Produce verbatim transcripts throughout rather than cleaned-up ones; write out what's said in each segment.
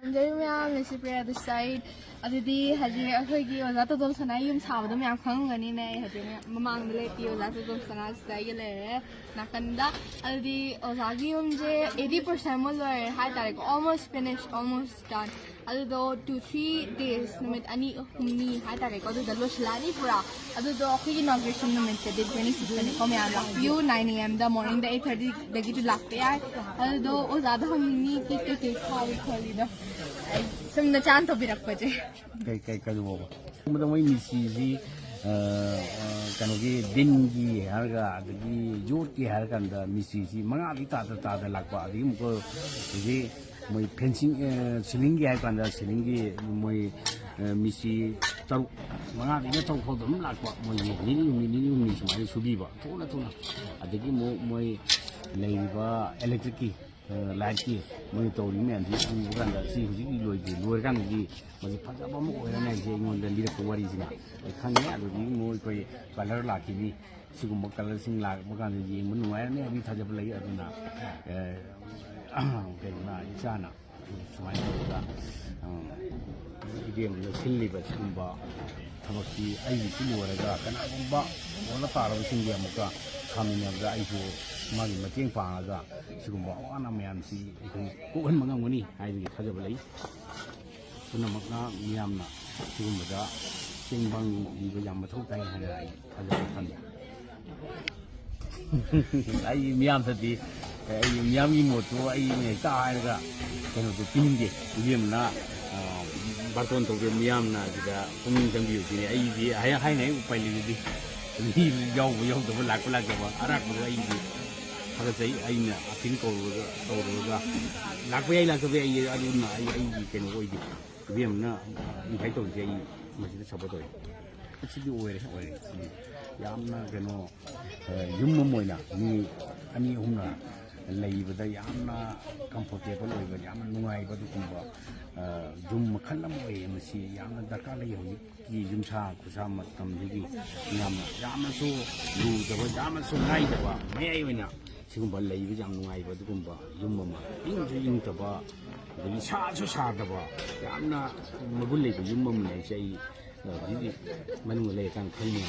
ꯈꯨꯔꯨꯝꯖꯔꯤ ꯃꯌꯥꯝ, ꯂꯩꯁꯤ ꯄ꯭ꯔꯤꯌꯥ ꯗꯤꯁꯥꯏꯠ꯫ ꯑꯗꯨꯗꯤ ꯍꯧꯖꯤꯛ ꯑꯩꯈꯣꯏꯒꯤ ꯑꯣꯖꯥ ꯇꯣꯗꯣꯝ ꯁꯅꯥꯒꯤ ꯌꯨꯝ ꯁꯥꯕꯗꯣ ꯃꯌꯥꯝ ꯈꯪꯉꯝꯒꯅꯤꯅꯦ꯫ ꯑꯩ ꯍꯧꯖꯤꯛ ꯃꯌꯥꯝ ꯃꯃꯥꯡꯗ ꯂꯦꯞꯄꯤ, ꯑꯣꯖꯥ ꯇꯣꯗꯣꯝ ꯁꯅꯥꯁꯤꯗ ꯑꯩꯒ ꯂꯩꯔꯦ ꯅꯥꯀꯟꯗ꯫ ꯑꯗꯨꯗꯤ ꯑꯣꯖꯥꯒꯤ ꯌꯨꯝꯁꯦ ꯑꯩꯠꯇꯤ ꯄꯥꯔꯁꯦꯟ ꯑꯃ ꯂꯣꯏꯔꯦ ꯍꯥꯏꯇꯥꯔꯦꯀꯣ, almost finish, almost done꯫ ꯑꯗꯨꯗꯣ two three days, ꯅꯨꯃꯤꯠ ꯑꯅꯤ ꯍꯨꯝꯅꯤ ꯍꯥꯏꯇꯥꯔꯦꯀꯣ, ꯑꯗꯨꯗ ꯂꯣꯏꯁꯤꯜꯂꯛꯑꯅꯤ ꯄꯨꯔꯥ꯫ ꯑꯗꯨꯗꯣ ꯑꯩꯈꯣꯏꯒꯤ inauguration ꯅꯨꯃꯤꯠꯁꯦ date twenty six ꯇꯅꯤꯀꯣ꯫ ꯃꯌꯥꯝ ꯂꯥꯛꯄꯤꯌꯨ, nine a.m.ꯗ, morningꯗ eight thirtyꯗꯒꯤꯁꯨ ꯂꯥꯛꯄ ꯌꯥꯏ꯫ ꯑꯗꯨꯗꯣ ꯑꯣꯖꯥꯗ ꯍꯪꯅꯤꯡꯉꯤ, ꯀꯩ ꯀꯩ ꯀꯩ ꯐꯥꯎꯏ ꯈꯣꯠꯂꯤꯗꯣ, ꯑꯩ ꯁꯨꯝ ꯅꯆꯥꯅ ꯇꯧꯕꯤꯔꯛꯄꯁꯦ꯫ ꯀꯩ ꯀꯩ ꯀꯩꯗꯧꯕ? ꯃꯣꯏ ꯃꯤꯁꯇ꯭ꯔꯤꯁꯤ, ꯑ, ꯑ, ꯀꯩꯅꯣꯒꯤ ꯗꯤꯟꯒꯤ ꯍꯥꯏꯔꯒ, ꯑꯗꯒꯤ ꯌꯣꯠꯀꯤ ꯍꯥꯏꯔꯀꯥꯟꯗ ꯃꯤꯁꯇ꯭ꯔꯤꯁꯤ ꯃꯉꯥꯗꯤ ꯇꯥꯗ ꯇꯥꯗ ꯂꯥꯛꯄ꯫ ꯑꯗꯒꯤ ꯑꯃꯨꯛꯀ ꯍꯧꯖꯤꯛ ꯃꯣꯏ ꯐꯦꯟꯁꯤꯡ, ꯑ, ꯁꯤꯂꯤꯡꯒꯤ ꯍꯥꯏꯔ ꯀꯥꯟꯗ ꯁꯤꯂꯤꯡꯒꯤ ꯃꯣꯏ, ꯑ, ꯃꯤꯁꯇ꯭ꯔꯤ ꯇꯔꯨꯛ, ꯃꯉꯥꯗꯒꯤꯅ ꯇꯔꯨꯛ ꯐꯥꯎꯗ ꯑꯗꯨꯝ ꯂꯥꯛꯄ꯫ ꯃꯣꯏꯒꯤ ꯅꯤꯅꯤ ꯍꯨꯝꯅꯤ, ꯅꯤꯅꯤ ꯍꯨꯝꯅꯤ ꯁꯨꯃꯥꯏꯅ ꯁꯨꯕꯤꯕ, ꯊꯨꯅ ꯊꯨꯅ꯫ ꯑꯗꯒꯤ ꯑꯃꯨꯛ ꯃꯣꯏ ꯂꯩꯔꯤꯕ ꯏꯂꯦꯛꯇ꯭ꯔꯤꯛꯀꯤ, ꯑ, ꯂꯥꯏꯠꯀꯤ ꯃꯣꯏ ꯇꯧꯔꯤ ꯃꯌꯥꯝꯁꯤ ꯎꯕ ꯀꯥꯟꯗ, ꯁꯤ ꯍꯧꯖꯤꯛ ꯂꯣꯏꯗ꯭ꯔꯤ, ꯂꯣꯏꯔꯀꯥꯟꯗꯗꯤ ꯃꯁꯤ ꯐꯖꯕ ꯑꯃ ꯑꯣꯏꯔꯅꯤ ꯍꯥꯏꯁꯦ ꯑꯩꯉꯣꯟꯗ ꯂꯤꯔꯛꯄ ꯋꯥꯔꯤꯁꯤꯅ꯫ ꯑꯩ ꯈꯪꯉꯦ꯫ ꯑꯗꯨꯗꯒꯤ ꯃꯣꯏ ꯑꯩꯈꯣꯏ ꯀꯂꯔ ꯂꯥꯛꯈꯤꯅꯤ꯫ ꯁꯤꯒꯨꯝꯕ ꯀꯂꯔꯁꯤꯡ ꯂꯥꯛꯄ ꯀꯥꯟꯗ ꯌꯦꯡꯕ ꯅꯨꯡꯉꯥꯏꯔꯅꯤ ꯍꯥꯏꯕꯒꯤ ꯊꯥꯖꯕ ꯂꯩ꯫ ꯑꯗꯨꯅ, ꯑ, ꯀꯩꯅꯣꯅ, ꯏꯆꯥꯅ ꯁꯨꯃꯥꯏꯅ ꯇꯧꯔꯒ, ꯑ, ꯏꯕꯦꯝꯅ ꯁꯤꯜꯂꯤꯕ ꯁꯤꯒꯨꯝꯕ ꯊꯕꯛꯁꯤ ꯑꯩꯒꯤꯁꯤ ꯂꯣꯏꯔꯒ ꯀꯅꯥꯒꯨꯝꯕ ꯋꯥꯅ ꯇꯥꯔꯕꯁꯤꯡꯒꯤ ꯑꯃꯨꯛꯀ ꯁꯥꯃꯤꯟꯅꯕꯗ ꯑꯩꯁꯨ ꯃꯥꯒꯤ ꯃꯇꯦꯡ ꯄꯥꯡꯉꯒ ꯁꯤꯒꯨꯝꯕ ꯑꯋꯥ ꯑꯅꯥ ꯃꯌꯥꯝꯁꯤ ꯑꯩꯈꯣꯏ ꯀꯣꯛꯍꯟꯕ ꯉꯝꯒꯅꯤ ꯍꯥꯏꯕꯒꯤ ꯊꯥꯖꯕ ꯂꯩ꯫ ꯄꯨꯝꯅꯃꯛꯅ ꯃꯤꯌꯥꯝꯅ ꯁꯤꯒꯨꯝꯕꯗ ꯇꯦꯡꯕꯥꯡ ꯄꯤꯕ ꯌꯥꯝ ꯃꯊꯧ ꯇꯥꯏ ꯍꯥꯏꯅ ꯑꯩ ꯊꯥꯖꯕ ꯊꯝꯃꯤ꯫ ꯑꯩ ꯃꯤꯌꯥꯝꯗꯗꯤ, ꯑꯩ ꯃꯤꯌꯥꯝꯒꯤ ꯃꯣꯠꯇꯣ ꯑꯩꯅ ꯍꯦꯛꯇ ꯍꯥꯏꯔꯒ ꯀꯩꯅꯣꯗꯣ ꯄꯤꯅꯤꯡꯗꯦ꯫ ꯏꯕꯦꯝꯅ, ꯑ, ꯕꯥꯔꯇꯣꯟ ꯇꯧꯕꯤꯔ ꯃꯤꯌꯥꯝꯅ ꯑꯗꯨꯗ ꯄꯨꯛꯅꯤꯡ ꯆꯪꯕꯤꯌꯨ ꯁꯤꯅꯤ꯫ ꯑꯩꯗꯤ ꯍꯥꯏ-, ꯍꯥꯏꯅ ꯑꯩ ꯎꯄꯥꯏ ꯂꯩꯖꯗꯦ꯫ ꯃꯤ ꯌꯥꯎꯕ ꯌꯥꯎꯗꯕ, ꯂꯥꯛꯄ ꯂꯥꯛꯇꯕ, ꯑꯔꯥꯛꯄꯗ ꯑꯩꯗꯤ ꯊꯥꯒꯠꯆꯩ꯫ ꯑꯩꯅ ꯑꯄꯤꯜ ꯀꯧꯔꯨꯔꯒ, ꯇꯧꯔꯨꯔꯒ ꯂꯥꯛꯄ ꯌꯥꯏ ꯂꯥꯛꯇꯕ ꯌꯥꯏ, ꯑꯗꯨꯅ ꯑꯩ, ꯑꯩꯒꯤ ꯀꯩꯅꯣ ꯑꯣꯏꯗꯦ꯫ ꯏꯕꯦꯝꯅ ꯏꯟꯚꯥꯏꯠ ꯇꯧꯔꯤꯁꯦ ꯑꯩ ꯃꯁꯤꯗ ꯁꯞꯄꯣꯔꯠ ꯇꯧꯋꯤ꯫ ꯁꯤꯗꯤ ꯑꯣꯏꯔꯦ, ꯑꯣꯏꯔꯦ꯫ ꯁꯤꯗꯤ ꯌꯥꯝꯅ ꯀꯩꯅꯣ, ꯑ, ꯌꯨꯝ ꯑꯃ ꯑꯣꯏꯅ ꯃꯤ ꯑꯅꯤ ꯑꯍꯨꯝꯅ ꯂꯩꯕꯗ ꯌꯥꯝꯅ ꯀꯝꯐꯣꯔꯇꯦꯕꯜ ꯑꯣꯏꯕ, ꯌꯥꯝꯅ ꯅꯨꯡꯉꯥꯏꯕ ꯑꯗꯨꯒꯨꯝꯕ, ꯑ, ꯌꯨꯝ ꯃꯈꯜ ꯑꯃ ꯑꯣꯏꯌꯦ꯫ ꯃꯁꯤ ꯌꯥꯝꯅ ꯗꯔꯀꯥꯔ ꯂꯩ ꯍꯧꯖꯤꯛꯀꯤ ꯌꯨꯝꯁꯥ ꯈꯨꯁꯥ ꯃꯇꯝꯁꯤꯒꯤ꯫ ꯌꯥꯝꯅ, ꯌꯥꯝꯅꯁꯨ ꯂꯨꯗꯕ, ꯌꯥꯝꯅꯁꯨ ꯂꯥꯏꯗꯕ, ꯃꯌꯥꯏ ꯑꯣꯏꯅ ꯁꯤꯒꯨꯝꯕ ꯂꯩꯕꯁꯦ ꯌꯥꯝ ꯅꯨꯡꯉꯥꯏꯕ ꯑꯗꯨꯒꯨꯝꯕ ꯌꯨꯝ ꯑꯃ, ꯏꯪꯁꯨ ꯏꯪꯗꯕ, ꯑꯗꯒꯤ ꯁꯥꯁꯨ ꯁꯥꯗꯕ, ꯌꯥꯝꯅ ꯃꯒꯨꯟ ꯂꯩꯕ ꯌꯨꯝ ꯑꯃꯅꯤ ꯍꯥꯏꯁꯦ ꯑꯩ, ꯑ, ꯍꯧꯖꯤꯛ ꯍꯧꯖꯤꯛ ꯃꯅꯨꯡꯗ ꯂꯩꯔꯀꯥꯟꯗ ꯈꯪꯉꯦ꯫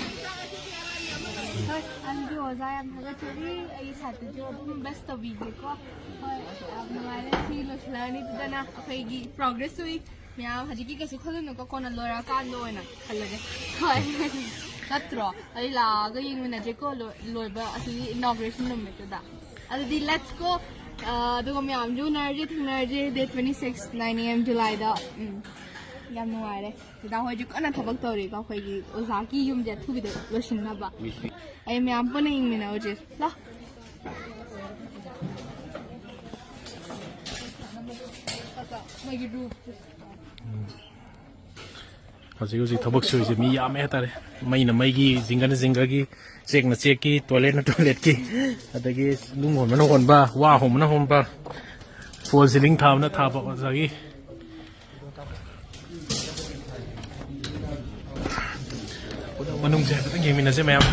ꯍꯣꯏ, ꯑꯗꯨꯗꯤ ꯑꯣꯖꯥ ꯌꯥꯝ ꯊꯥꯒꯠꯆꯔꯤ꯫ ꯑꯩ ꯁꯥꯇ꯭ꯔꯁꯨ ꯑꯗꯨꯝ ꯕꯦꯁ ꯇꯧꯕꯤꯒꯦꯀꯣ꯫ ꯍꯣꯏ, ꯌꯥꯝ ꯅꯨꯡꯉꯥꯏꯔꯦ꯫ ꯁꯤ ꯂꯣꯏꯁꯤꯜꯂꯛꯑꯅꯤ ꯑꯗꯨꯗꯅ ꯑꯩꯈꯣꯏꯒꯤ ꯄ꯭ꯔꯣꯒ꯭ꯔꯦꯁ ꯋꯤꯛ꯫ ꯃꯌꯥꯝ ꯍꯧꯖꯤꯛꯀꯤ ꯀꯩꯁꯨ ꯈꯜꯂꯨꯅꯨꯀꯣ, ꯀꯣꯟꯅ ꯂꯣꯏꯔꯛꯑꯀꯥꯟꯗ ꯑꯣꯏꯅ ꯈꯜꯂꯒꯦ꯫ ꯍꯣꯏ꯫ ꯅꯠꯇ꯭ꯔꯣ? ꯑꯩ ꯂꯥꯛꯑꯒ ꯌꯦꯡꯃꯤꯟꯅꯁꯦꯀꯣ, ꯂꯣꯏ-, ꯂꯣꯏꯕ ꯑꯁꯤꯒꯤ ꯏꯅꯣꯒ꯭ꯔꯦꯁꯟ ꯅꯨꯃꯤꯠꯇꯨꯗ꯫ ꯑꯗꯨꯗꯤ let's go꯫ ꯑ, ꯑꯗꯨꯒ ꯃꯌꯥꯝꯁꯨ ꯎꯅꯔꯁꯦ, ꯊꯦꯡꯅꯔꯁꯦ, date twenty six, nine A M Julyꯗ꯫ ꯎꯝ, ꯌꯥꯝ ꯅꯨꯡꯉꯥꯏꯔꯦ꯫ ꯗꯥꯗꯥ ꯍꯣꯏꯁꯨ ꯀꯟꯅ ꯊꯕꯛ ꯇꯧꯔꯤꯀꯣ, ꯑꯩꯈꯣꯏꯒꯤ ꯑꯣꯖꯥꯒꯤ ꯌꯨꯝꯁꯦ ꯑꯊꯨꯕꯤꯗ ꯂꯣꯏꯁꯤꯟꯅꯕ꯫ ꯑꯩ ꯃꯌꯥꯝ ꯄꯨꯟꯅ ꯌꯦꯡꯃꯤꯟꯅꯔꯨꯁꯦ꯫ ꯂꯥꯎ꯫ ꯃꯣꯏꯒꯤ ꯔꯨꯝ꯫ ꯍꯧꯖꯤꯛ ꯍꯧꯖꯤꯛ ꯊꯕꯛ ꯁꯨꯔꯤꯁꯦ ꯃꯤ ꯌꯥꯝꯃꯦ ꯍꯥꯏꯇꯥꯔꯦ꯫ ꯃꯩꯅ ꯃꯩꯒꯤ, ꯖꯤꯡꯒꯅ ꯖꯤꯡꯒꯒꯤ, ꯆꯦꯛꯅ ꯆꯦꯛꯀꯤ, ꯇꯣꯏꯂꯦꯠꯅ ꯇꯣꯏꯂꯦꯠꯀꯤ, ꯑꯗꯒꯤ ꯅꯨꯡ ꯍꯣꯟꯕꯅ ꯍꯣꯟꯕ, ꯋꯥ ꯍꯣꯟꯕꯅ ꯍꯣꯟꯕ, ꯐꯣꯜ ꯁꯤꯂꯤꯡ ꯊꯥꯕꯅ ꯊꯥꯕ, ꯑꯣꯖꯥꯒꯤ ꯃꯅꯨꯡꯁꯦ ꯍꯥꯏꯐꯦꯠꯇꯪ ꯌꯦꯡꯃꯤꯟꯅꯁꯦ ꯃꯌꯥꯝ꯫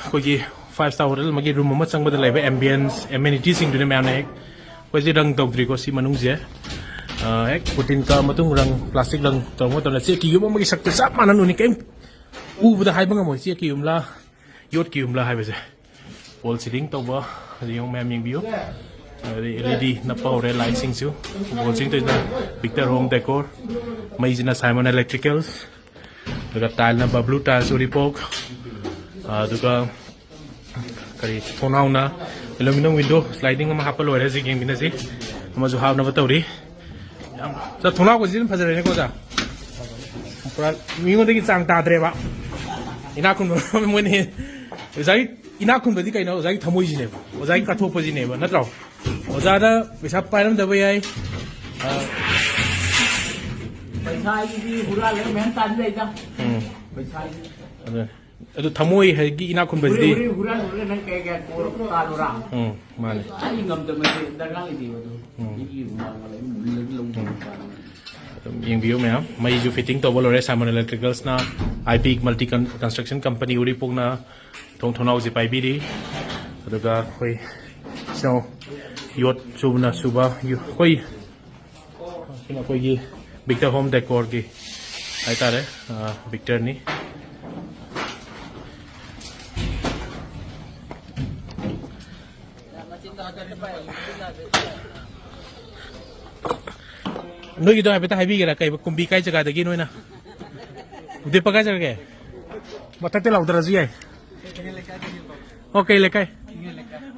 ꯑꯩꯈꯣꯏꯒꯤ five star hotel ꯑꯃꯒꯤ ꯔꯨꯝ ꯑꯃ ꯆꯪꯕꯗ ꯂꯩꯕ ambience, amenityꯁꯤꯡꯗꯨꯅ ꯃꯌꯥꯝꯅ ꯍꯦꯛ, ꯑꯩꯈꯣꯏꯁꯦ ꯔꯪ ꯇꯧꯗ꯭ꯔꯤꯀꯣ ꯁꯤ ꯃꯅꯨꯡꯁꯦ꯫ ꯑ, ꯍꯦꯛ ꯄꯨꯇꯤꯟ ꯀꯛꯑ ꯃꯇꯨꯡ ꯔꯪ, plastic ꯔꯪ ꯇꯧꯔꯛꯄ ꯃꯇꯝꯗ ꯆꯦꯛꯀꯤ ꯌꯨꯝ ꯑꯃꯒꯤ ꯁꯛꯇ ꯆꯞ ꯃꯥꯟꯅꯅ ꯎꯅꯤ꯫ ꯀꯩꯝ ꯎꯕꯗ ꯍꯥꯏꯕ ꯉꯝꯃꯣꯏ ꯆꯦꯛꯀꯤ ꯌꯨꯝꯂꯥ, ꯌꯣꯠꯀꯤ ꯌꯨꯝꯂꯥ ꯍꯥꯏꯕꯁꯦ꯫ ꯐꯣꯜ ꯁꯤꯂꯤꯡ ꯇꯧꯕ, ꯍꯧꯖꯤꯛ ꯌꯦꯡꯉꯨ ꯃꯌꯥꯝ ꯌꯦꯡꯕꯤꯌꯨ꯫ ꯑꯗꯩ L E D ꯅꯞꯄ ꯍꯧꯔꯦ, ꯂꯥꯏꯠꯁꯤꯡꯁꯨ꯫ ꯐꯣꯜ ꯁꯤꯂꯤꯡ ꯇꯧꯔꯤꯁꯤꯅ Victor Home Decor, ꯃꯩꯁꯤꯅ Simon Electricals, ꯑꯗꯨꯒ ꯇꯥꯏꯜꯅ Bablu Tiles ꯎꯔꯤꯄꯣꯛ, ꯑꯗꯨꯒ ꯀꯔꯤ, ꯊꯣꯡꯅꯥꯎꯅ aluminium window sliding ꯑꯃ ꯍꯥꯞꯄ ꯂꯣꯏꯔꯦ, ꯍꯧꯖꯤꯛ ꯌꯦꯡꯃꯤꯟꯅꯁꯤ꯫ ꯑꯃꯁꯨ ꯍꯥꯞꯅꯕ ꯇꯧꯔꯤ꯫ ꯌꯥꯝ, ꯁꯥꯔ, ꯊꯣꯡꯅꯥꯎꯒꯁꯤ ꯑꯗꯨꯝ ꯐꯖꯔꯦꯅꯦꯀꯣ, ꯑꯣꯖꯥ? ꯄꯨꯔꯥ ꯃꯤꯉꯣꯟꯗꯒꯤ ꯆꯥꯡ ꯇꯥꯗ꯭ꯔꯦꯕ꯫ ꯏꯅꯥꯛ ꯈꯨꯟꯕ ꯃꯣꯏꯅ ꯍꯦꯟ-, ꯑꯣꯖꯥꯒꯤ ꯏꯅꯥꯛ ꯈꯨꯟꯕꯗꯤ ꯀꯩꯅꯣ? ꯑꯣꯖꯥꯒꯤ ꯊꯃꯣꯏꯁꯤꯅꯦꯕ, ꯑꯣꯖꯥꯒꯤ ꯀꯠꯊꯣꯛꯄꯁꯤꯅꯦꯕ, ꯅꯠꯇ꯭ꯔꯣ? ꯑꯣꯖꯥꯗ ꯄꯩꯁꯥ ꯄꯥꯏꯔꯝꯗꯕ ꯌꯥꯏ꯫ ꯑ, ꯄꯩꯁꯥꯒꯤꯗꯤ ꯍꯨꯔꯥꯜꯂꯒ ꯃꯌꯥꯝ ꯇꯥꯟ ꯂꯩꯗ꯫ ꯎꯝ꯫ ꯄꯩꯁꯥꯒꯤ꯫ ꯑꯗꯨ, ꯑꯗꯨ ꯊꯃꯣꯏ ꯍꯥꯏꯗꯤ ꯏꯅꯥꯛ ꯈꯨꯟꯕꯁꯤꯗꯤ꯫ ꯍꯨꯔꯥꯜ-, ꯍꯨꯔꯥꯜꯂꯨꯔꯒ ꯅꯪ ꯀꯩ, ꯀꯩ ꯀꯣ-, ꯇꯥꯜꯂꯨꯔꯥ? ꯎꯝ, ꯃꯥꯅꯦ꯫ ꯑꯩ ꯉꯝꯗꯕ ꯅꯠꯇꯦ, ꯗꯔꯀꯥꯔ ꯂꯩꯇꯦꯕ ꯑꯗꯨ꯫ ꯎꯝ꯫ ꯃꯤꯒꯤ ꯃꯃꯥꯡꯗ ꯂꯩ, ꯃꯨꯜꯂꯒ ꯂꯧꯕ ꯎꯝ꯫ ꯀꯥꯟꯗ꯫ ꯑꯗꯨꯝ ꯌꯦꯡꯕꯤꯌꯨ ꯃꯌꯥꯝ꯫ ꯃꯩꯁꯨ fitting ꯇꯧꯕ ꯂꯣꯏꯔꯦ꯫ Simon Electricals ꯅ, I P Multi Con-, Construction Company ꯎꯔꯤꯄꯣꯛꯅ ꯊꯣꯡ ꯊꯣꯡꯅꯥꯎꯁꯦ ꯄꯥꯏꯕꯤꯔꯤ꯫ ꯑꯗꯨꯒ ꯑꯩꯈꯣꯏ So, ꯌꯣꯠ ꯆꯨꯕꯅ ꯁꯨꯕ, ꯌꯨ-, ꯑꯩꯈꯣꯏ, ꯁꯤꯅ ꯑꯩꯈꯣꯏꯒꯤ ꯕꯤꯛꯇꯔ ꯍꯣꯝ ꯗꯦꯀꯣꯔꯒꯤ ꯍꯥꯏꯇꯥꯔꯦ, ꯑ, ꯕꯤꯛꯇꯔꯅꯤ꯫ ꯅꯣꯏꯒꯤꯗꯣ ꯍꯥꯏꯐꯦꯠꯇ ꯍꯥꯏꯕꯤꯒꯦꯔꯥ, ꯀꯩ ꯀꯨꯝꯕꯤ ꯀꯥꯏ ꯖꯒꯥꯗꯒꯤ ꯅꯣꯏꯅ? ꯎꯗꯤꯄ ꯀꯥꯏ ꯖꯒꯥꯒꯦ? ꯃꯊꯛꯇ ꯂꯥꯎꯗꯔꯁꯨ ꯌꯥꯏ꯫ ꯑꯣ, ꯀꯩ ꯂꯩꯀꯥꯏ?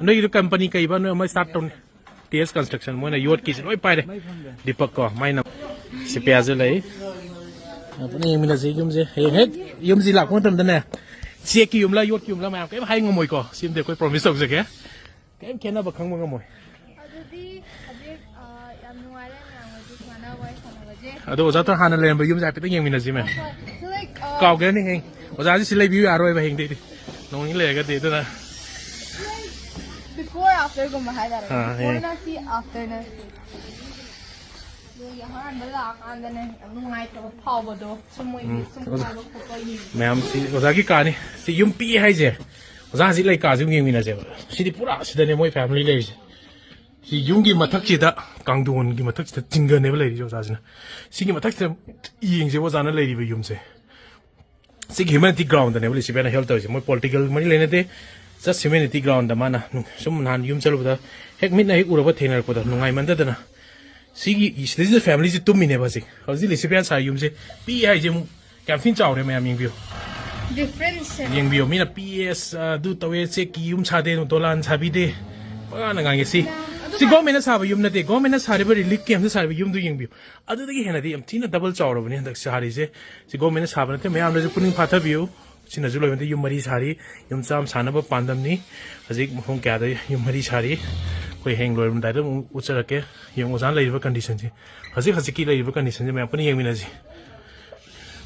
ꯅꯣꯏꯒꯤꯗꯣ ꯀꯝꯄꯅꯤ ꯀꯩꯕ? ꯅꯣꯏ ꯑꯃ ꯁ꯭ꯇꯥꯔꯠ ꯇꯧꯅꯤ꯫ ꯇꯤ ꯑꯦꯁ ꯀꯟꯁꯇ꯭ꯔꯛꯁꯟ, ꯃꯣꯏꯅ ꯌꯣꯠꯀꯤꯁꯦ ꯂꯣꯏ ꯄꯥꯏꯔꯦ꯫ ꯗꯤꯄꯛ ꯀꯣ, ꯃꯥꯏꯅ ꯁꯤ ꯄꯤꯌꯥꯁꯨ ꯂꯩ꯫ ꯄꯨꯟꯅ ꯌꯦꯡꯃꯤꯟꯅꯁꯤ ꯌꯨꯝꯁꯦ꯫ ꯍꯌꯦꯡ ꯍꯦꯛ ꯌꯨꯝꯁꯤ ꯂꯥꯛꯄ ꯃꯇꯝꯗꯅꯦ, ꯆꯦꯛꯀꯤ ꯌꯨꯝꯂꯥ ꯌꯣꯠꯀꯤ ꯌꯨꯝꯂꯥ ꯃꯌꯥꯝ ꯀꯔꯤꯝ ꯍꯥꯏ ꯉꯝꯃꯣꯏꯀꯣ꯫ ꯁꯤꯃꯗꯤ ꯑꯩꯈꯣꯏ ꯄ꯭ꯔꯣꯃꯤꯁ ꯇꯧꯖꯒꯦ꯫ ꯀꯔꯤꯝ ꯈꯦꯠꯅꯕ ꯈꯪꯕ ꯉꯝꯃꯣꯏ꯫ ꯑꯗꯨꯗꯤ ꯍꯧꯖꯤꯛ, ꯑ, ꯌꯥꯝ ꯅꯨꯡꯉꯥꯏꯔꯦ ꯃꯌꯥꯝ ꯍꯧꯖꯤꯛ ꯁꯨꯃꯥꯏꯅ ꯋꯥꯔꯤ ꯁꯥꯟꯅꯕꯁꯦ꯫ ꯑꯗꯣ ꯑꯣꯖꯥ ꯇꯣ ꯍꯥꯟꯅ ꯂꯩꯔꯝꯕ ꯌꯨꯝꯁꯦ ꯍꯥꯏꯐꯦꯠꯇꯪ ꯌꯦꯡꯃꯤꯟꯅꯁꯤ ꯃꯌꯥꯝ꯫ So, like, uh, ꯀꯥꯎꯒ꯭ꯔꯅꯤ ꯍꯌꯦꯡ꯫ ꯑꯣꯖꯥꯁꯤ ꯁꯤ ꯂꯩꯕꯤꯌꯨ ꯌꯥꯔꯣꯏꯕ ꯍꯌꯦꯡꯗꯩꯗꯤ꯫ ꯅꯣꯡ ꯅꯤꯅꯤ ꯂꯩꯔꯒꯗꯤ ꯑꯗꯨꯅ꯫ Like, before after ꯒꯨꯝꯕ ꯍꯥꯏꯇꯥꯔꯦ꯫ ꯑꯥ, before ꯌꯦꯡ꯫ ꯅ ꯁꯤ after ꯅ꯫ ꯑꯗꯨꯒꯤ ꯑꯍꯥꯟꯕ ꯂꯥꯛꯑꯀꯥꯟꯗꯅꯦ ꯌꯥꯝ ꯅꯨꯡꯉꯥꯏꯇꯕ ꯐꯥꯎꯕꯗꯣ꯫ ꯁꯨꯝ ꯃꯣꯏꯒꯤ ꯎꯝ, ꯁꯨꯝ ꯑꯣꯖꯥ꯫ ꯍꯥꯏꯕ ꯈꯣꯠꯄ ꯌꯦꯡꯕ꯫ ꯃꯌꯥꯝꯁꯤ ꯑꯣꯖꯥꯒꯤ ꯀꯥꯅꯤ꯫ ꯁꯤ ꯌꯨꯝ ꯄꯤꯛꯑꯦ ꯍꯥꯏꯁꯦ꯫ ꯑꯣꯖꯥ ꯍꯧꯖꯤꯛ ꯂꯩ ꯀꯥꯁꯤ ꯑꯃꯨꯛ ꯌꯦꯡꯃꯤꯟꯅꯁꯦꯕ꯫ ꯁꯤꯗꯤ ꯄꯨꯔꯥ ꯁꯤꯗꯅꯦ ꯃꯣꯏ ꯐꯦꯃꯤꯂꯤ ꯂꯩꯔꯤꯁꯦ꯫ ꯁꯤ ꯌꯨꯝꯒꯤ ꯃꯊꯛꯁꯤꯗ, ꯀꯥꯡꯊꯣꯟꯒꯤ ꯃꯊꯛꯁꯤꯗ ꯖꯤꯡꯒꯅꯦꯕ ꯂꯩꯔꯤꯁꯦ ꯑꯣꯖꯥꯁꯤꯅ꯫ ꯁꯤꯒꯤ ꯃꯊꯛꯁꯤꯗ ꯌꯦꯡꯁꯦꯕ ꯑꯣꯖꯥꯅ ꯂꯩꯔꯤꯕ ꯌꯨꯝꯁꯦ꯫ ꯁꯤꯒꯤ ꯍ꯭ꯌꯨꯃꯦꯅꯤꯇꯤ ꯒ꯭ꯔꯥꯎꯟꯗꯅꯦꯕ ꯂꯩꯁꯤꯕꯤꯌꯥꯅ ꯍꯦꯜꯞ ꯇꯧꯔꯤꯁꯦ꯫ ꯃꯣꯏ ꯄꯣꯂꯤꯇꯤꯀꯦꯜ ꯃꯔꯤ ꯂꯩꯅꯗꯦ꯫ Just ꯍ꯭ꯌꯨꯃꯦꯅꯤꯇꯤ ꯒ꯭ꯔꯥꯎꯟꯗ ꯃꯥꯅ ꯁꯨꯝ ꯅꯍꯥꯟ ꯌꯨꯝ ꯆꯠꯂꯨꯕꯗ ꯍꯦꯛ ꯃꯤꯠꯅ ꯍꯦꯛ ꯎꯔꯕ ꯊꯦꯡꯅꯔꯛꯄꯗ ꯅꯨꯡꯉꯥꯏꯃꯟꯗꯗꯅ ꯁꯤꯒꯤ, ꯁꯤꯗꯩꯁꯤꯗ ꯐꯦꯃꯤꯂꯤꯁꯦ ꯇꯨꯝꯃꯤꯅꯦꯕ ꯍꯧꯖꯤꯛ꯫ ꯍꯧꯖꯤꯛ ꯂꯩꯁꯤꯕꯤꯌꯥꯅ ꯁꯥꯔꯤ ꯌꯨꯝꯁꯦ ꯄꯤꯛꯑꯦ ꯍꯥꯏꯁꯦ ꯑꯃꯨꯛ ꯌꯥꯝ ꯊꯤꯅ ꯆꯥꯎꯔꯦ ꯃꯌꯥꯝ ꯌꯦꯡꯕꯤꯌꯨ꯫ Difference ꯁꯦ꯫ ꯌꯦꯡꯕꯤꯌꯨ, ꯃꯤꯅ ꯄꯤ ꯑꯦꯁ ꯑꯗꯨ ꯇꯧꯋꯦ, ꯆꯦꯛꯀꯤ ꯌꯨꯝ ꯁꯥꯗꯦ, ꯗꯣꯂꯥꯟ ꯁꯥꯕꯤꯗꯦ, ꯄꯉꯥꯡꯗ ꯉꯥꯡꯉꯦ꯫ ꯁꯤ, ꯃꯌꯥꯝ ꯑꯗꯨ ꯁꯤ ꯃꯌꯥꯝ ꯒꯣꯔꯃꯦꯟꯅ ꯁꯥꯕ ꯌꯨꯝ ꯅꯠꯇꯦ, ꯒꯣꯔꯃꯦꯟꯅ ꯁꯥꯔꯤꯕ ꯔꯤꯂꯤꯐ ꯀꯦꯝꯞꯇ ꯁꯥꯔꯤꯕ ꯌꯨꯝꯗꯨ ꯌꯦꯡꯕꯤꯌꯨ꯫ ꯑꯗꯨꯗꯒꯤ ꯍꯦꯟꯅꯗꯤ ꯌꯥꯝ ꯊꯤꯅ ꯗꯕꯜ ꯆꯥꯎꯔꯕꯅꯤ ꯍꯟꯗꯛ ꯁꯥꯔꯤꯁꯦ꯫ ꯁꯤ ꯒꯣꯔꯃꯦꯟꯅ ꯁꯥꯕ ꯅꯠꯇꯦ, ꯃꯌꯥꯝꯅꯁꯨ ꯄꯨꯛꯅꯤꯡ ꯐꯥꯊꯕꯤꯌꯨ꯫ ꯁꯤꯅꯁꯨ ꯂꯣꯏꯕꯗ ꯌꯨꯝ ꯃꯔꯤ ꯁꯥꯔꯤ, ꯌꯨꯝ ꯆꯥꯝꯃ ꯁꯥꯅꯕ ꯄꯥꯟꯗꯝꯅꯤ꯫ ꯍꯧꯖꯤꯛ ꯃꯐꯝ ꯀꯌꯥꯗ ꯌꯨꯝ ꯃꯔꯤ ꯁꯥꯔꯤ, ꯑꯩꯈꯣꯏ ꯍꯌꯦꯡ ꯂꯣꯏꯔꯝꯗꯥꯏꯗ ꯑꯃꯨꯛ ꯎꯠꯆꯔꯛꯀꯦ꯫ ꯌꯦꯡꯉꯨ ꯑꯣꯖꯥꯅ ꯂꯩꯔꯤꯕ ꯀꯟꯗꯤꯁꯟꯁꯦ, ꯍꯧꯖꯤꯛ ꯍꯧꯖꯤꯛꯀꯤ ꯂꯩꯔꯤꯕ ꯀꯟꯗꯤꯁꯟꯁꯦ ꯃꯌꯥꯝ ꯄꯨꯟꯅ ꯌꯦꯡꯃꯤꯟꯅꯁꯤ꯫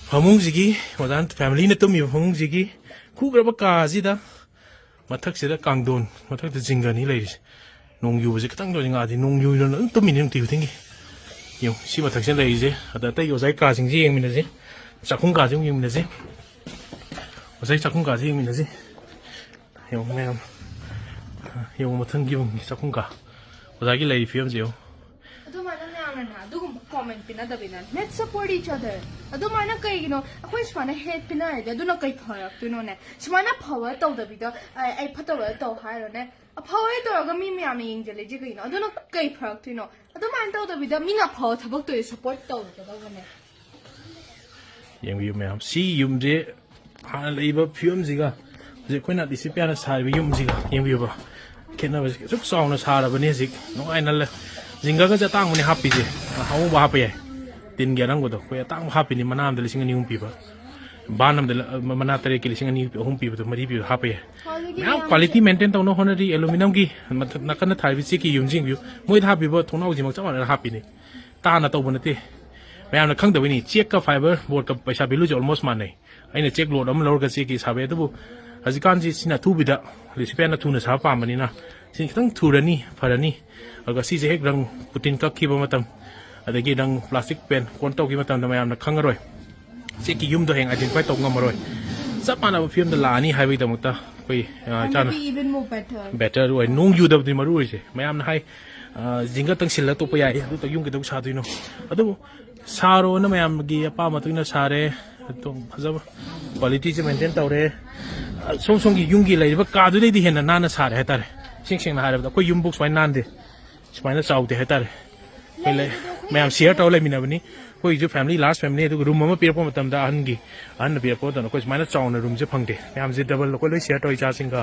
ꯐꯃꯨꯡꯁꯤꯒꯤ, ꯑꯣꯖꯥꯅ ꯐꯦꯃꯤꯂꯤꯅ ꯇꯨꯝꯃꯤꯕ ꯐꯃꯨꯡꯁꯤꯒꯤ ꯈꯨꯈ꯭ꯔꯕ ꯀꯥ ꯑꯁꯤꯗ ꯃꯊꯛꯁꯤꯗ ꯀꯥꯡꯊꯣꯟ, ꯃꯊꯛꯇ ꯖꯤꯡꯒꯅꯤ ꯂꯩꯔꯤꯁꯦ꯫ ꯅꯣꯡ ꯌꯨꯕꯁꯦ ꯈꯤꯇꯪꯗ ꯑꯣꯏꯔꯁꯨ ꯉꯥꯗꯤ ꯅꯣꯡ ꯌꯨꯗꯅ ꯑꯗꯨꯝ ꯇꯨꯝꯃꯤꯅꯤ ꯅꯨꯡꯇꯤ ꯈꯨꯗꯤꯡꯒꯤ꯫ ꯌꯦꯡꯉꯨ, ꯁꯤ ꯃꯊꯛꯁꯤꯗ ꯂꯩꯔꯤꯁꯦ꯫ ꯑꯗ ꯑꯇꯩ ꯑꯣꯖꯥꯒꯤ ꯀꯥꯁꯤꯡꯁꯦ ꯌꯦꯡꯃꯤꯟꯅꯁꯤ꯫ ꯆꯥꯛꯈꯨꯝ ꯀꯥꯁꯦ ꯑꯃꯨꯛ ꯌꯦꯡꯃꯤꯟꯅꯁꯤ꯫ ꯑꯣꯖꯥꯒꯤ ꯆꯥꯛꯈꯨꯝ ꯀꯥꯁꯦ ꯌꯦꯡꯃꯤꯟꯅꯁꯤ꯫ ꯌꯦꯡꯉꯨ ꯃꯌꯥꯝ꯫ ꯑ, ꯌꯦꯡꯉꯨ, ꯃꯊꯪꯒꯤ ꯌꯨꯝꯒꯤ ꯆꯥꯛꯈꯨꯝ ꯀꯥ ꯑꯣꯖꯥꯒꯤ ꯂꯩꯔꯤ ꯐꯤꯕꯝꯁꯦ ꯌꯦꯡꯉꯨ꯫ ꯑꯗꯨꯃꯥꯏꯅ ꯃꯌꯥꯝꯅꯅꯦ ꯑꯗꯨꯒꯨꯝꯕ comment ꯄꯤꯅꯗꯕꯤꯅ, let's support each other. ꯑꯗꯨꯃꯥꯏꯅ ꯀꯩꯒꯤꯅꯣ ꯑꯩꯈꯣꯏ ꯁꯨꯃꯥꯏꯅ ꯍꯦꯠ ꯄꯤꯅꯔꯗꯤ ꯑꯗꯨꯅ ꯀꯩ ꯐꯔꯛꯇꯣꯏꯅꯣꯅꯦ? ꯁꯨꯃꯥꯏꯅ ꯑꯐꯕ ꯇꯧꯗꯕꯤꯗ ꯑꯩ ꯑꯩ ꯐꯠꯇꯕ ꯇꯧ ꯍꯥꯏꯔꯣꯅꯦ? ꯑꯐꯕ ꯍꯦꯛ ꯇꯧꯔꯒ ꯃꯤ ꯃꯌꯥꯝꯅ ꯌꯦꯡꯁꯤꯜꯂꯤꯁꯦ ꯀꯩꯒꯤꯅꯣ? ꯑꯗꯨꯅ ꯀꯩ ꯐꯔꯛꯇꯣꯏꯅꯣ? ꯑꯗꯨꯃꯥꯏꯅ ꯇꯧꯗꯕꯤꯗ ꯃꯤꯅ ꯑꯐꯕ ꯊꯕꯛ ꯇꯧꯔꯤ ꯁꯞꯄꯣꯔꯠ ꯇꯧꯒꯗꯧꯕꯅꯦ꯫ ꯌꯦꯡꯕꯤꯌꯨ ꯃꯌꯥꯝ, ꯁꯤ ꯌꯨꯝꯁꯦ ꯍꯥꯟꯅ ꯂꯩꯕ ꯐꯤꯕꯝꯁꯤꯒ ꯍꯧꯖꯤꯛ ꯑꯩꯈꯣꯏꯅ ꯗꯤꯁꯤꯄ꯭ꯂꯤꯟꯅ ꯁꯥꯔꯤꯕ ꯌꯨꯝꯁꯤꯒ ꯌꯦꯡꯕꯤꯌꯨꯕ, ꯈꯦꯠꯅꯕꯁꯦ ꯑꯁꯨꯛ ꯆꯥꯎꯅ ꯁꯥꯔꯕꯅꯤ꯫ ꯍꯧꯖꯤꯛ ꯅꯨꯡꯉꯥꯏꯅ ꯂꯩ꯫ ꯖꯤꯡꯒꯒꯁꯦ ꯑꯇꯥꯡꯕꯅꯦ ꯍꯥꯞꯄꯤꯁꯦ, ꯑꯍꯣꯡꯕ ꯍꯥꯞꯄ ꯌꯥꯏ꯫ ꯇꯤꯟꯒꯤ ꯑꯔꯪꯕꯗꯣ ꯑꯩꯈꯣꯏ ꯑꯇꯥꯡꯕ ꯍꯥꯞꯄꯤꯅꯤ, ꯃꯅꯥ ꯑꯃꯗ ꯂꯤꯁꯤꯡ ꯑꯅꯤ ꯑꯍꯨꯝ ꯄꯤꯕ, ꯕꯥꯟ ꯑꯃꯗ ꯃꯅꯥ ꯇꯔꯦꯠꯀꯤ ꯂꯤꯁꯤꯡ ꯑꯅꯤ ꯑꯍꯨꯝ ꯄꯤꯕꯗꯣ ꯃꯔꯤ ꯄꯤꯕ ꯍꯥꯞꯄ ꯌꯥꯏ꯫ ꯃꯌꯥꯝ ꯀ꯭ꯋꯥꯂꯤꯇꯤ ꯃꯦꯟꯇꯦꯟ ꯇꯧꯅ ꯍꯣꯠꯅꯔꯤ꯫ ꯑꯦꯂꯨꯃꯤꯅꯝꯒꯤ ꯃꯊꯛ ꯅꯥꯀꯟꯗ ꯊꯥꯔꯤꯕ ꯆꯦꯛꯀꯤ ꯌꯨꯝꯁꯤꯡꯕꯤꯌꯨ, ꯃꯣꯏꯗ ꯍꯥꯞꯄꯤꯕ ꯊꯣꯡꯅꯥꯎꯁꯤꯃꯛ ꯆꯞ ꯃꯥꯟꯅꯅ ꯍꯥꯞꯄꯤꯅꯤ꯫ ꯇꯥꯅ ꯇꯧꯕ ꯅꯠꯇꯦ, ꯃꯌꯥꯝꯅ ꯈꯪꯗꯕꯩꯅꯤ꯫ ꯆꯦꯛꯀ ꯐꯥꯏꯕꯔ ꯕꯣꯔꯗꯀ ꯄꯩꯁꯥ ꯚꯦꯂꯨꯁꯦ ꯑꯣꯜꯃꯣꯁ ꯃꯥꯟꯅꯩ꯫ ꯑꯩꯅ ꯆꯦꯛ ꯂꯣꯠ ꯑꯃ ꯂꯧꯔꯒ ꯆꯦꯛꯀꯤ ꯁꯥꯕ ꯌꯥꯏ, ꯑꯗꯨꯕꯨ ꯍꯧꯖꯤꯛꯀꯥꯟꯁꯤ ꯁꯤꯅ ꯑꯊꯨꯕꯤꯗ ꯂꯤꯁꯤꯄꯤꯌꯥꯅ ꯊꯨꯅ ꯁꯥꯕ ꯄꯥꯝꯕꯅꯤꯅ ꯁꯤ ꯈꯤꯇꯪ ꯊꯨꯔꯅꯤ, ꯐꯔꯅꯤ꯫ ꯑꯗꯨꯒ ꯁꯤꯁꯦ ꯍꯦꯛ ꯔꯪ ꯄꯨꯇꯤꯟ ꯀꯛꯈꯤꯕ ꯃꯇꯝ, ꯑꯗꯒꯤ ꯔꯪ ꯄ꯭ꯂꯥꯁꯇꯤꯛ ꯄꯦꯟ ꯀꯣꯟ ꯇꯧꯈꯤꯕ ꯃꯇꯝꯗ ꯃꯌꯥꯝꯅ ꯈꯪꯉꯔꯣꯏ꯫ ꯆꯦꯛꯀꯤ ꯌꯨꯝꯗꯣ ꯍꯌꯦꯡ ꯑꯥꯏꯗꯦꯟꯇꯤꯐꯥꯏ ꯇꯧꯕ ꯉꯝꯃꯔꯣꯏ꯫ ꯆꯞ ꯃꯥꯟꯅꯕ ꯐꯤꯕꯝꯗ ꯂꯥꯛꯑꯅꯤ ꯍꯥꯏꯕꯒꯤꯗꯃꯛꯇ ꯑꯩꯈꯣꯏ, ꯑ, ꯏꯆꯥꯅ Maybe even more better. Better ꯑꯣꯏ꯫ ꯅꯣꯡ ꯌꯨꯗꯕꯗꯤ ꯃꯔꯨ ꯑꯣꯏꯁꯦ꯫ ꯃꯌꯥꯝꯅ ꯍꯥꯏ, "ꯑ, ꯖꯤꯡꯒ ꯇꯪꯁꯤꯜꯂ ꯇꯣꯛꯄ ꯌꯥꯏ, ꯑꯗꯨ ꯌꯨꯝ ꯀꯩꯗꯧ ꯁꯥꯗꯣꯏꯅꯣ?" ꯑꯗꯨꯕꯨ ꯁꯥꯔꯣꯅ ꯃꯌꯥꯝꯒꯤ ꯑꯄꯥꯝꯕ ꯃꯇꯨꯡ ꯏꯟꯅ ꯁꯥꯔꯦ꯫ ꯑꯗꯨꯝ ꯐꯖꯕ ꯀ꯭ꯋꯥꯂꯤꯇꯤꯁꯦ ꯃꯦꯟꯇꯦꯟ ꯇꯧꯔꯦ꯫ ꯑ, ꯁꯣꯝ ꯁꯣꯝꯒꯤ ꯌꯨꯝꯒꯤ ꯂꯩꯔꯤꯕ ꯀꯥꯗꯨꯗꯩꯗꯤ ꯍꯦꯟꯅ ꯅꯥꯟꯅ ꯁꯥꯔꯦ ꯍꯥꯏꯇꯥꯔꯦ꯫ ꯏꯁꯦꯡ ꯁꯦꯡꯅ ꯍꯥꯏꯔꯕꯗ ꯑꯩꯈꯣꯏ ꯌꯨꯝꯕꯨ ꯁꯨꯃꯥꯏꯅ ꯅꯥꯟꯗꯦ, ꯁꯨꯃꯥꯏꯅ ꯆꯥꯎꯗꯦ ꯍꯥꯏꯇꯥꯔꯦ꯫ ꯑꯩꯈꯣꯏ ꯂꯩ-, ꯃꯌꯥꯝ ꯁꯤꯌꯔ ꯇꯧꯔ ꯂꯩꯃꯤꯟꯅꯕꯅꯤ꯫ ꯑꯩꯈꯣꯏꯒꯤꯁꯨ ꯐꯦꯃꯤꯂꯤ, ꯂꯥꯔꯖ ꯐꯦꯃꯤꯂꯤ꯫ ꯑꯗꯨꯒ ꯔꯨꯝ ꯑꯃ ꯄꯤꯔꯛꯄ ꯃꯇꯝꯗ ꯑꯍꯟꯒꯤ, ꯑꯍꯟꯅ ꯄꯤꯔꯛꯄ ꯃꯇꯝꯗ ꯑꯩꯈꯣꯏ ꯁꯨꯃꯥꯏꯅ ꯆꯥꯎꯅ ꯔꯨꯝꯁꯦ ꯐꯪꯗꯦ꯫ ꯃꯌꯥꯝꯁꯦ ꯗꯕꯜ ꯑꯩꯈꯣꯏ ꯂꯣꯏ ꯁꯤꯌꯔ ꯇꯧꯔ ꯏꯆꯥꯁꯤꯡꯒ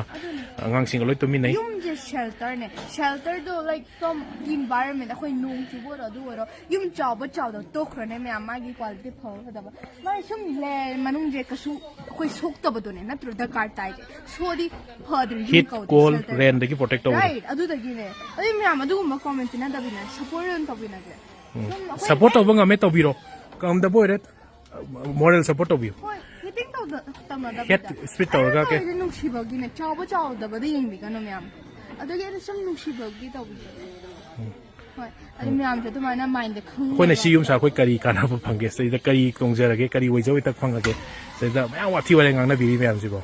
ꯑꯉꯥꯡꯁꯤꯡꯒ ꯂꯣꯏ ꯇꯨꯝꯃꯤꯟꯅꯩ꯫ ꯌꯨꯝꯁꯦ ꯁꯦꯜꯇꯔꯅꯦ꯫ ꯁꯦꯜꯇꯔꯗꯣ, like, from environment, ꯑꯩꯈꯣꯏ ꯅꯣꯡ ꯆꯨꯕ ꯑꯣꯏꯔꯣ, ꯑꯗꯨ ꯑꯣꯏꯔꯣ, ꯌꯨꯝ ꯆꯥꯎꯕ ꯆꯥꯎꯗꯕ ꯇꯣꯛꯈ꯭ꯔꯅꯦ ꯃꯌꯥꯝ, ꯃꯥꯒꯤ ꯀ꯭ꯋꯥꯂꯤꯇꯤ ꯐꯕ ꯐꯗꯕ꯫ ꯃꯥꯒꯤ ꯁꯨꯝ ꯂꯩ-, ꯃꯅꯨꯡꯁꯦ ꯀꯩꯁꯨ ꯑꯩꯈꯣꯏ ꯁꯣꯛꯇꯕꯗꯣꯅꯦ, ꯅꯠꯇ꯭ꯔꯣ? ꯗꯔꯀꯥꯔ ꯇꯥꯏꯁꯦ꯫ ꯁꯣꯗꯤ ꯐꯗ꯭ꯔꯤ ꯌꯨꯝ ꯍꯤꯠ, ꯀꯧꯗꯦ, ꯀꯣꯜ, ꯁꯦꯜꯇꯔ꯫ ꯔꯦꯟꯗꯒꯤ ꯄ꯭ꯔꯣꯇꯦꯛ ꯇꯧꯕꯗꯣ꯫ ꯔꯥꯏꯠ, ꯑꯗꯨꯗꯒꯤꯅꯦ꯫ ꯑꯗꯨ ꯃꯌꯥꯝ ꯑꯗꯨꯒꯨꯝꯕ ꯀꯣꯃꯦꯟ ꯄꯤꯅꯗꯕꯤꯅꯦ, ꯁꯞꯄꯣꯔꯠ ꯑꯣꯏꯅ ꯇꯧꯕꯤꯅꯒꯦ꯫ ꯁꯨꯝ ꯑꯩꯈꯣꯏ ꯁꯞꯄꯣꯔꯠ ꯇꯧꯕ ꯉꯝꯃꯦ ꯇꯧꯕꯤꯔꯣ, ꯉꯝꯗꯕ ꯑꯣꯏꯔꯦ ꯃꯣꯔꯦꯜ ꯁꯞꯄꯣꯔꯠ ꯇꯧꯕꯤꯌꯨ꯫ ꯍꯣꯏ, ꯍꯤꯇꯤꯡ ꯇꯧꯗ-, ꯇꯧꯅꯗꯕꯤꯗ꯫ ꯍꯦꯠ ꯁ꯭ꯄꯤꯠ ꯇꯧꯔꯒ ꯑꯩꯅ ꯀꯩ- ꯇꯧꯔꯤꯁꯦ ꯅꯨꯡꯁꯤꯕꯒꯤꯅꯦ, ꯆꯥꯎꯕ ꯆꯥꯎꯗꯕꯗ ꯌꯦꯡꯕꯤꯒꯅꯨ ꯃꯌꯥꯝ꯫ ꯑꯗꯨꯒꯤ ꯑꯩꯅ ꯁꯨꯝ ꯅꯨꯡꯁꯤꯕꯒꯤ ꯇꯧꯕꯤꯕꯅꯦ꯫ ꯍꯣꯏ, ꯑꯗꯨ ꯃꯌꯥꯝꯁꯦ ꯑꯗꯨꯃꯥꯏꯅ ꯃꯥꯏꯟꯗ ꯈꯪꯅꯕ꯫ ꯑꯩꯈꯣꯏꯅ ꯁꯤ ꯌꯨꯝ ꯁꯥ ꯑꯩꯈꯣꯏ ꯀꯔꯤ ꯀꯥꯟꯅꯕ ꯐꯪꯒꯦ? ꯁꯤꯗ ꯀꯔꯤ ꯇꯣꯡꯖꯔꯒꯦ? ꯀꯔꯤ ꯑꯣꯏꯖ ꯑꯣꯏꯇꯛ ꯐꯪꯉꯒꯦ? ꯁꯤꯗ ꯃꯌꯥꯝ ꯋꯥꯊꯤ ꯋꯥꯔꯦꯡ ꯉꯥꯡꯅꯕꯤꯔꯤ ꯃꯌꯥꯝꯁꯤꯕꯣ꯫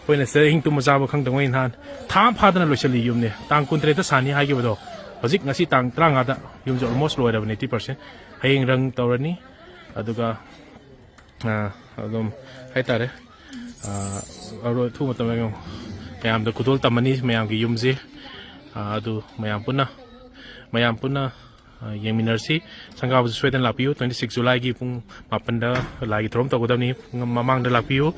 ꯑꯩꯈꯣꯏꯅ ꯁꯤꯗ ꯏꯪ ꯇꯨꯝꯕ ꯆꯥꯕ ꯈꯪꯗꯉꯩ ꯅꯍꯥꯟ ꯊꯥ ꯑꯃ ꯐꯥꯗꯅ ꯂꯣꯏꯁꯤꯜꯂꯤ ꯌꯨꯝꯅꯦ꯫ ꯇꯥꯡ ꯀꯨꯟꯇꯔꯦꯠꯇ ꯁꯥꯅꯤ ꯍꯥꯏꯈꯤꯕꯗꯣ, ꯍꯧꯖꯤꯛ ꯉꯁꯤ ꯇꯥꯡ ꯇꯔꯥꯃꯉꯥꯗ ꯌꯨꯝꯁꯦ almost ꯂꯣꯏꯔꯕꯅꯤ, eighty percent꯫ ꯍꯌꯦꯡ ꯔꯪ ꯇꯧꯔꯅꯤ꯫ ꯑꯗꯨꯒ ꯑꯥ, ꯑꯗꯨꯝ ꯍꯥꯏꯇꯥꯔꯦ, ꯑꯥ, ꯑꯔꯣꯏ ꯑꯊꯨꯕ ꯃꯇꯝꯗ ꯌꯦꯡꯉꯣ, ꯃꯌꯥꯝꯗ ꯈꯨꯗꯣꯜ ꯇꯝꯃꯅꯤ ꯃꯌꯥꯝꯒꯤ ꯌꯨꯝꯁꯦ꯫ ꯑꯥ, ꯑꯗꯨ ꯃꯌꯥꯝ ꯄꯨꯟꯅ, ꯃꯌꯥꯝ ꯄꯨꯟꯅ, ꯑꯥ, ꯌꯦꯡꯃꯤꯟꯅꯔꯁꯤ꯫ ꯁꯪꯒꯥꯕꯁꯨ ꯁꯣꯏꯗꯅ ꯂꯥꯛꯄꯤꯌꯨ꯫ Twenty six Julyꯒꯤ ꯄꯨꯡ ꯃꯥꯄꯟꯗ ꯂꯥꯏꯒꯤ ꯊꯧꯔꯝ ꯇꯧꯒꯗꯕꯅꯤ꯫ ꯄꯨꯡ ꯃꯃꯥꯡꯗ ꯂꯥꯛꯄꯤꯌꯨ꯫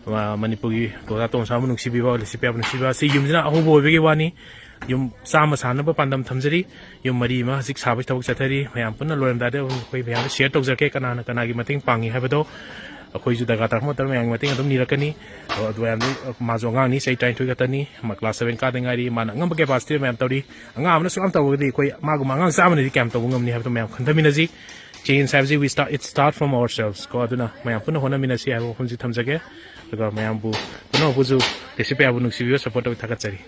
ꯑꯥ, ꯃꯅꯤꯄꯨꯔꯒꯤ ꯇꯣꯇꯥ ꯇꯣꯟꯁꯥꯕꯨ ꯅꯨꯡꯁꯤꯕꯤꯕ, ꯂꯤꯁꯤ ꯄ꯭ꯔꯤꯌꯥꯕꯨ ꯅꯨꯡꯁꯤꯕꯤꯕ꯫ ꯁꯤ ꯌꯨꯝꯁꯤꯅ ꯑꯍꯧꯕ ꯑꯣꯏꯕꯒꯤ ꯋꯥꯅꯤ꯫ ꯌꯨꯝ ꯆꯥꯝꯃ ꯁꯥꯅꯕ ꯄꯥꯟꯗꯝ ꯊꯝꯖꯔꯤ꯫ ꯌꯨꯝ ꯃꯔꯤ ꯑꯃ ꯍꯧꯖꯤꯛ ꯁꯥꯕꯒꯤ ꯊꯕꯛ ꯆꯠꯊꯔꯤ꯫ ꯃꯌꯥꯝ ꯄꯨꯟꯅ ꯂꯣꯏꯔꯝꯗꯥꯏꯗ ꯑꯩꯈꯣꯏ ꯃꯌꯥꯝꯗ share ꯇꯧꯖꯔꯛꯀꯦ, ꯀꯅꯥꯅ ꯀꯅꯥꯒꯤ ꯃꯇꯦꯡ ꯄꯥꯡꯉꯤ ꯍꯥꯏꯕꯗꯣ꯫ ꯑꯩꯈꯣꯏꯁꯨ ꯗꯔꯀꯥꯔ ꯇꯥꯔꯛꯄ ꯃꯇꯝꯗ ꯃꯌꯥꯝꯒꯤ ꯃꯇꯦꯡ ꯑꯗꯨꯝ ꯅꯤꯔꯛꯀꯅꯤ꯫ ꯑꯗꯣ ꯑꯗꯨ ꯃꯌꯥꯝꯗꯤ, ꯃꯥꯁꯨ ꯑꯉꯥꯡꯅꯤ, ꯆꯍꯤ ꯇꯔꯥꯅꯤꯊꯣꯏ ꯈꯛꯇꯅꯤ, ꯃꯥ class seven ꯀꯥꯗ ꯉꯥꯏꯔꯤ꯫ ꯃꯥꯅ ꯑꯉꯝꯕ capacity ꯃꯌꯥꯝ ꯇꯧꯔꯤ꯫ ꯑꯉꯥꯡ ꯑꯃꯅ ꯁꯨꯛꯌꯥꯝ ꯇꯧꯔꯒꯗꯤ ꯑꯩꯈꯣꯏ ꯃꯥꯒꯨꯝꯕ ꯑꯉꯥꯡ ꯆꯥꯝꯃꯅꯗꯤ ꯀꯌꯥꯝ ꯇꯧꯕ ꯉꯝꯅꯤ ꯍꯥꯏꯕꯗꯣ ꯃꯌꯥꯝ ꯈꯟꯊꯃꯤꯟꯅꯁꯤ꯫ Change ꯍꯥꯏꯕꯁꯤ we start, it start from ourselves ꯀꯣ꯫ ꯑꯗꯨꯅ ꯃꯌꯥꯝ ꯄꯨꯟꯅ ꯍꯣꯠꯅꯃꯤꯟꯅꯁꯤ ꯍꯥꯏꯕ ꯋꯥꯐꯝꯁꯤ ꯊꯝꯖꯒꯦ꯫ ꯑꯗꯨꯒ ꯃꯌꯥꯝꯕꯨ ꯄꯨꯝꯅꯃꯛꯄꯨꯁꯨ ꯂꯤꯁꯤ ꯄ꯭ꯔꯤꯌꯥꯕꯨ ꯅꯨꯡꯁꯤꯕꯤꯕ, support ꯇꯧꯕ ꯊꯥꯒꯠꯆꯔꯤ꯫